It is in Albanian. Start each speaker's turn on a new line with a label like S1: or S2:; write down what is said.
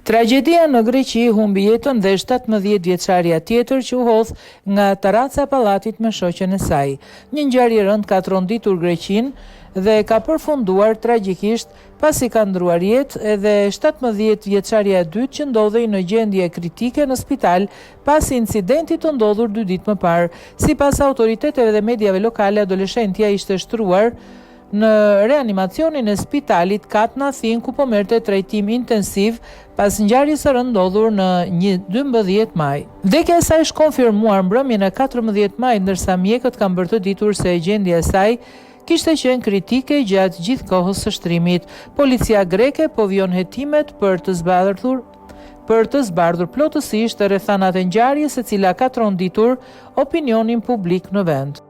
S1: Tragjedia në Greqi humbi jetën dhe 17 vjeçarja tjetër që u hodh nga tarraca e pallatit me shoqen e saj. Një ngjarje e rëndë ka tronditur Greqinë dhe ka përfunduar tragjikisht pasi ka ndërruar jetë edhe 17 vjeçarja e dytë që ndodhej në gjendje kritike në spital pas incidentit të ndodhur dy ditë më parë. Sipas autoriteteve dhe mediave lokale, adoleshentja ishte shtruar në reanimacionin e spitalit KAT në Athinë ku po merrte trajtim intensiv pas ngjarjes së rëndë ndodhur në 12 maj. Vdekja e saj është konfirmuar mbrëmjen e 14 majit ndërsa mjekët kanë bërë të ditur se gjendja e saj kishte qenë kritike gjatë gjithë kohës së shtrimit. Policia greke po vijon hetimet për të zbardhur për të zbardhur plotësisht rrethanat e ngjarjes e cila ka tronditur opinionin publik në vend.